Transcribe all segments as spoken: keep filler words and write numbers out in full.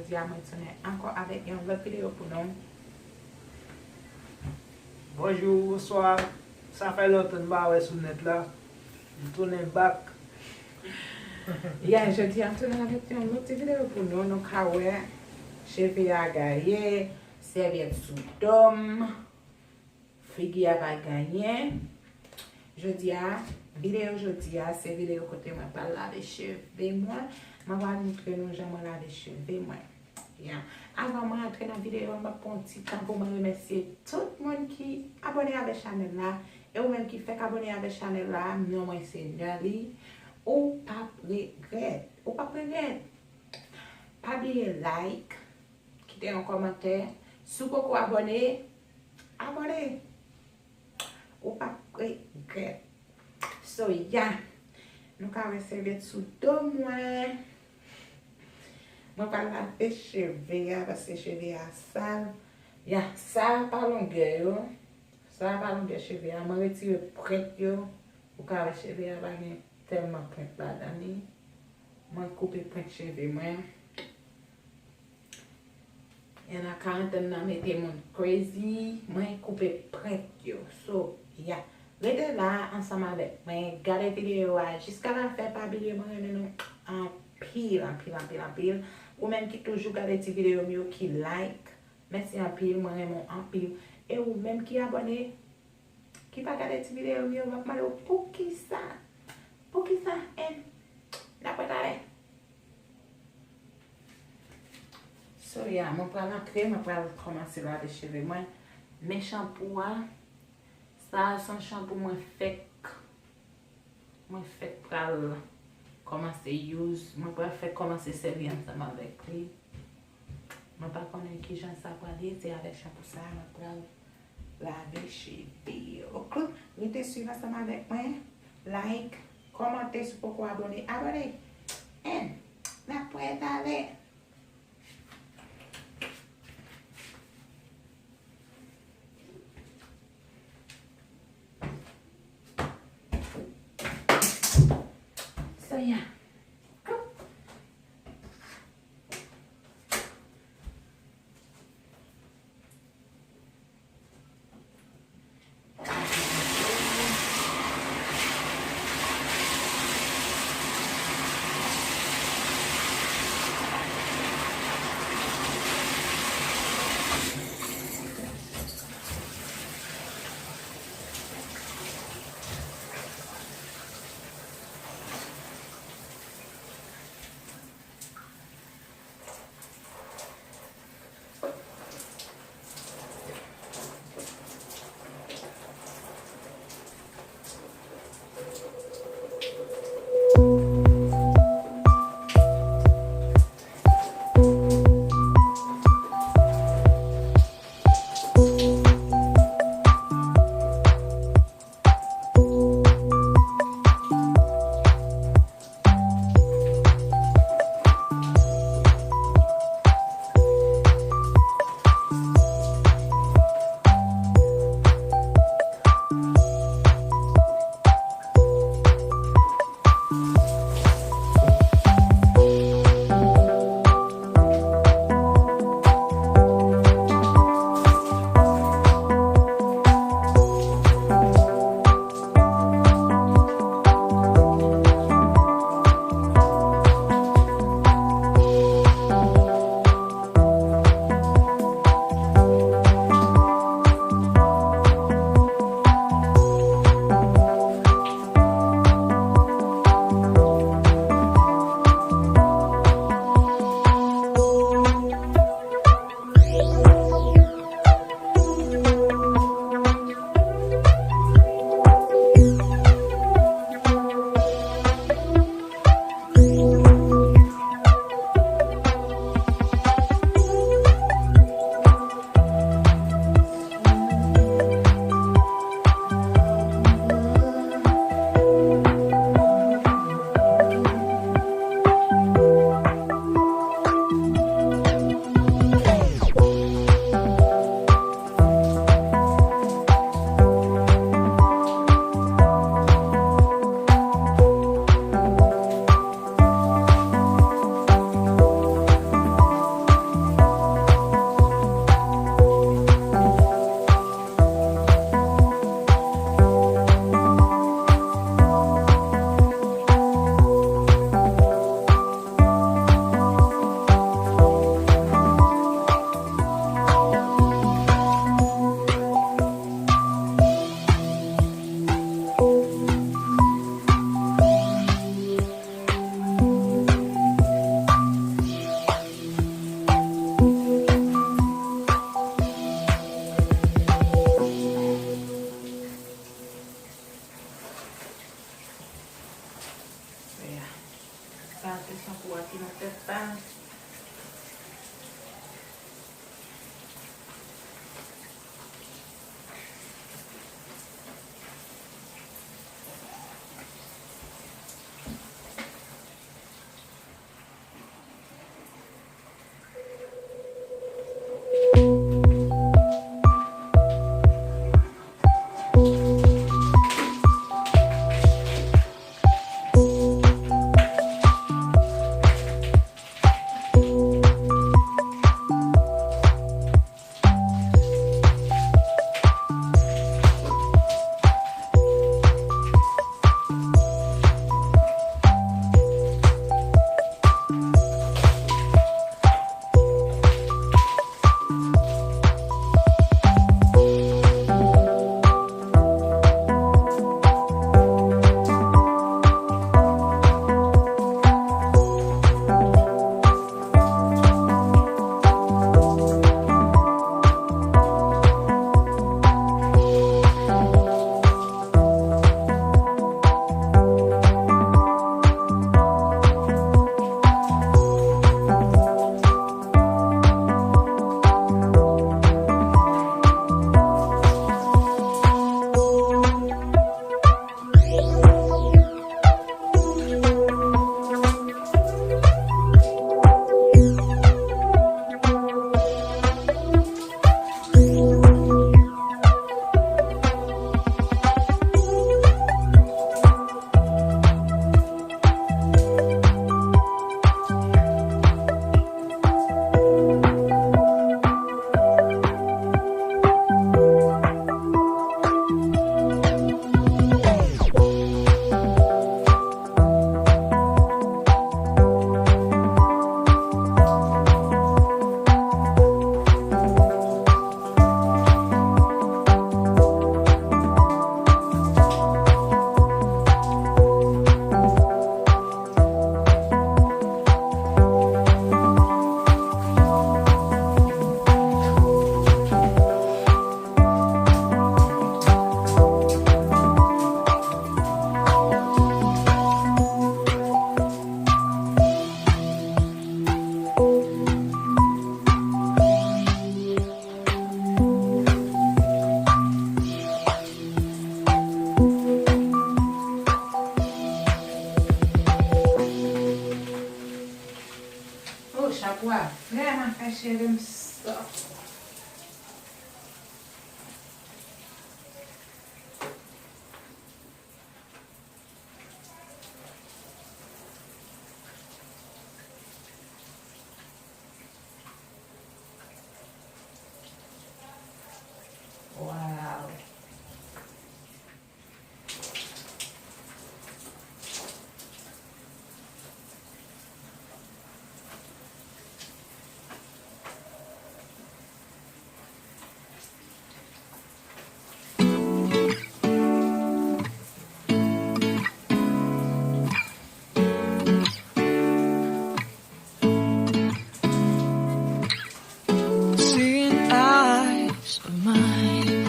Jodi a mwen tounen ankò avèk yon lòt videyo pou nou. Bonjou, bonswa. Sa fè lontan m pa wè sou nèt la. M tounen back. Ya, jodi a m tounen avèk yon lòt ti videyo pou nou. Nou ka wè cheve a gaye, sèvyèt sou do m. Figi a pa gen anyen. Jodi a, videyo jodi a, se videyo kote mwen pral lave cheve mwen. Mwen pral montre nou jan mwen lave cheve mwen. Ya. Avan mwen antre nan videyo a, m ap pran yon ti tan pou mwen remèsye tout moun ki abòne avèk chanèl la. E ou menm ki fèk abòne avèk chanèl la, non mwen se Nerly. Ou p ap regrèt. Ou p ap regrèt. Pa bliye like, kite yon kòmantè. Si w poko abòne, abòne. Ou p ap regrèt. So, ya. Nou ka wè sèvyèt sou do mwen. Mwen pral lave cheve a, paske cheve a sal. Ya, sa pa longè yo. Sa pa longè cheve a. Mwen retire pwent yo. Ou ka wè cheve a pa gen tèlman pwent ladan li. Mwen koupe pwent cheve mwen. Yana karantèn nan mete moun crazy. Mwen koupe pwent yo. So, ya. Rete la ansanm avèk mwen. Gade videyo a jiska lafen. Pa bliye mwen renmen nou anpil, anpil, anpil, anpil. Ou menm ki toujou gade ti videyo m yo, ki like. Mèsi anpil, mwen renmen w anpil. E ou menm ki abòne, ki pa gade ti videyo m yo, m ap mande w poukisa? Poukisa? N ap wè talè. So, ya, mwen pral antre, mwen pral kòmanse lave cheve mwen. Men chanpou a, sa a se yon chanpou mwen fèk, mwen fèk pral kòmanse use, mwen pral fèk kòmanse sèvi ansanm avèk li. Mwen pa konnen kijan sa pral ye, se avèk chanpou sa a mwen pral lave cheve yo. Oke, rete swiv ansanm avèk mwen. Like, kòmante si w poko abòne. Abòne. And n ap wè talè. So, yeah. Wow. Seeing eyes of mine.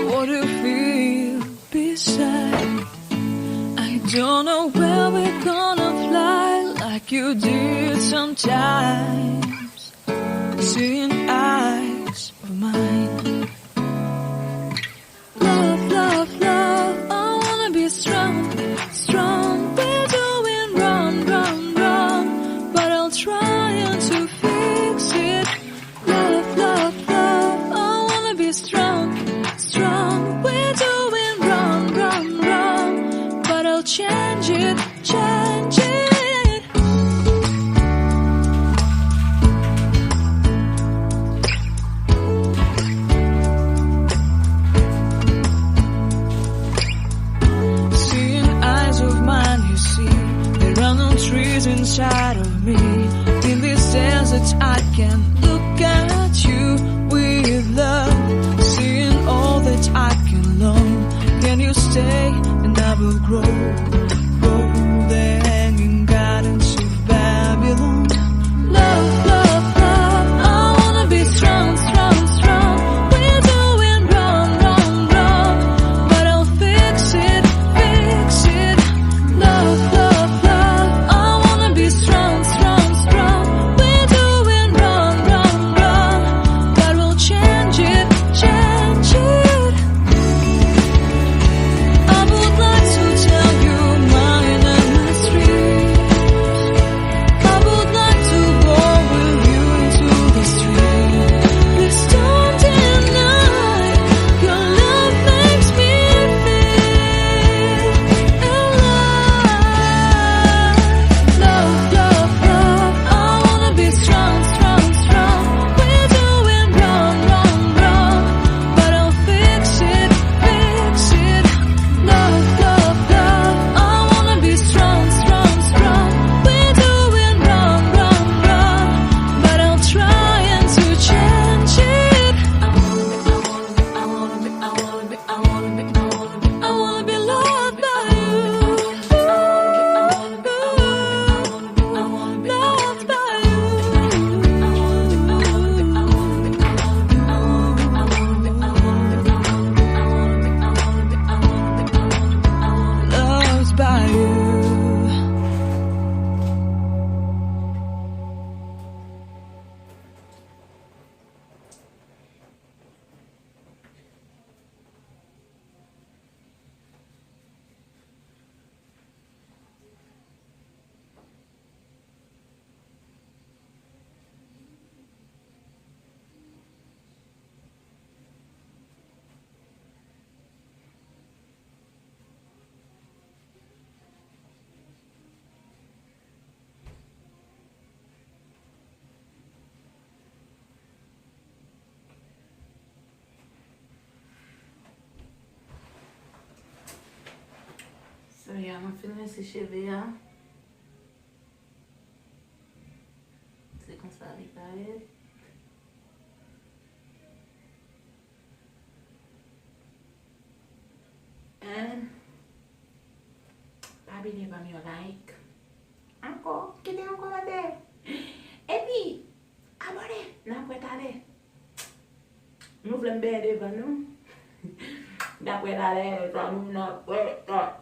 What do you feel beside? I don't know where we're gonna fly like you did sometimes. Seeing eyes of mine. Love, love, love, I wanna be strong, strong. We're doing wrong, wrong, wrong, but I'll try to fix it. Love, love, love, I wanna be strong, strong. We're doing wrong, wrong, wrong, but I'll change it, change it. Seeing eyes of mine, you see, there are no trees inside of me. In this desert, I can look at you with love. Seeing all that I can long. Can you stay and I will grow? Grow the hanging gardens of Babylon. Love, love, love, I wanna be strong, strong, strong. We're doing wrong, wrong, wrong, but I'll fix it, fix it. Love, love, love, I wanna be strong, strong, strong. We're doing wrong, wrong, wrong, but we'll change it, change it. I would like to tell you mine and my street. I would like to go with you into the street. Please don't deny your love makes me feel alive. Love, love, love, I wanna be strong, strong, strong. We're doing wrong, wrong, wrong, but I'll fix it, fix it. Love, love, love, I wanna be strong, strong, strong. We're doing wrong, wrong, wrong, but I'm trying to change it. I wanna be, I wanna be, I wanna be, I wanna be, I wanna be, I wanna be, I wanna be loved by you. Loved by you. Loved by you. So, yeah, mwen fin rinse cheve a. Se konsa li parèt. And pa bliye ban m yon like. Ankò, kite yon kòmantè. Epi, abòne. N ap wè talè. Nou vle m benyen devan nou? N ap wè talè, zanmi, n ap wè talè.